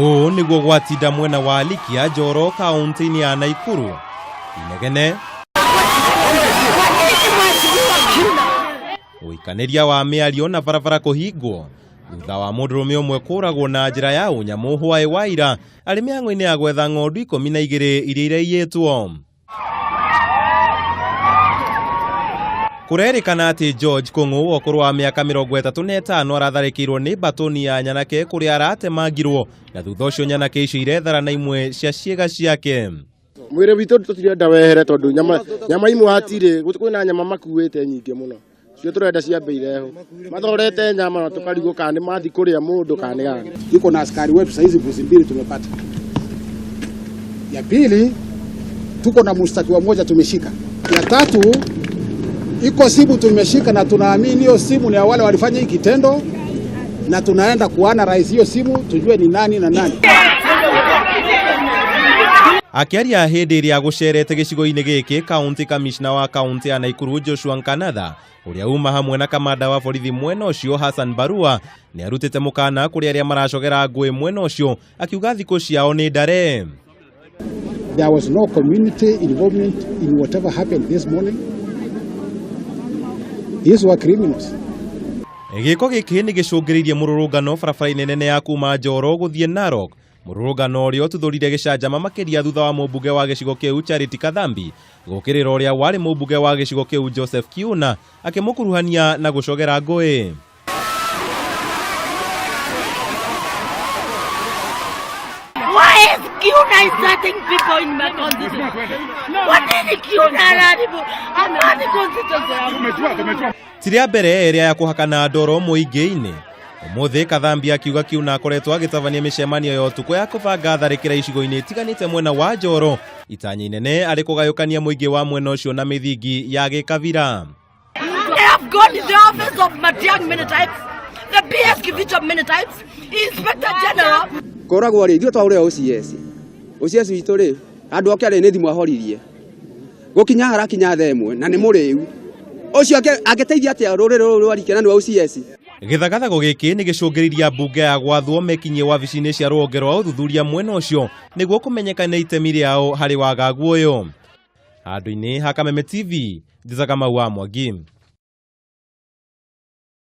Ũũ nĩguo gwatinda mwena wa Likia Njoro kaunti-inĩ ya Naikuru. Inegene ũikanĩria wa mĩario na barabara kũhingwo thutha wa mũndũrũme ũmwe kũragwo na njĩra ya ũnyamũ hwaĩ wa ira arĩ mĩhang'o-inĩ ya gwetha ng'ondu 12 iria iraiyĩtwo. Kũrerĩkana atĩ George Kũng'ũ wa ũkũrũ wa mĩaka 35 aratharĩkĩirwo nĩ mbatũni ya nyanake kũrĩa aratemangirwo na thutha ũcio nyanake icio irethara na imwe cia ciĩga ciake. Mwĩrĩ witũ tũtirenda wehere tondũ nyama nyama imwe hatirĩ, kwĩna nyama makuĩte nyingĩ mũno, cio tũrenda ciambe ireho. Mathorete nyama na tũkarigwo kana nĩ mathi kũrĩa mũndũ kana nĩ gani. Iko na askari wetu saizi mbuzi mbili tumepata. Ya pili tuko na mshtakiwa mmoja tumeshika. Ya tatu iko simu tumeshika na tunaamini hiyo simu ni ya wale walifanya hii kitendo, na tunaenda kuana rais hiyo simu tujue ni nani na nani. Akĩaria hĩndĩ ĩrĩa gũcerete gĩcigo-inĩ gĩkĩ, County Commissioner wa kaunti ya Naikuru Joshua Nkanatha ũrĩa uma hamwe na kamanda wa borithi mwena ũcio Hassan Barua nĩ arutĩte mũkana kũrĩ arĩa maracogera ngũĩ mwena ũcio, akiuga thikũ ciao nĩ ndare. There was no community involvement in whatever happened this morning. These were criminals. Gĩko gĩkĩ nĩ gĩcũngĩrĩirie mũrũrũngano barabara-inĩ nene ya kuma Njoro gũthiĩ Narok. Mũrũrũngano ũrĩa ũtuthũrire gĩcanjama makĩria thutha wa mũmbunge wa gĩcigo kĩu Charity Kathambi gũkĩrĩra ũrĩa warĩ mũmbunge wa gĩcigo kĩu Joseph Kiuna akĩmũkuruhania na gũcogera ngũĩ. Why is Kiuna insulting people in my constituency? Kwa nini Kiuna anaharibu amani constituency yangu? Ti rĩa mbere ĩrĩa ya kũhakana ndoro mũingĩ-inĩ. Ũmũthĩ Kathambi akiuga Kiuna akoretwo agĩtabania mĩcemanio ya ũtukũ ya kũbanga tharĩkĩra icigo-inĩ itiganĩte mwena wa Njoro, itanya inene arĩ kũgayũkania mũingĩ wa mwena ũcio na mĩthingi ya gĩkabira. They have gone to the office of Matiang'i many times, the PS Kibicho many times, Inspector General. Koragwo rĩ, ithuĩ twaũrĩa OCS. OCS witũ rĩ, andũ ake arĩ nĩ thimũ ahoririe. Gũkinya harakinya thaa ĩmwe na nĩ mũrĩu. Ũcio angĩteithia atĩa rũrĩrĩ rũrũ rwa Rikia na nĩ wa OCS? Gĩthagathago gĩkĩ nĩ gĩcũngĩrĩirie ambunge ya gwathwo mekinyie wabici-inĩ cia rũhonge rwa ũthuthuria mwena ũcio nĩguo kũmenyekane itemi rĩao harĩ wagagu ũyũ. Handũ-inĩ ha Kameme TV, Njĩtaga Kamau wa Mwangi.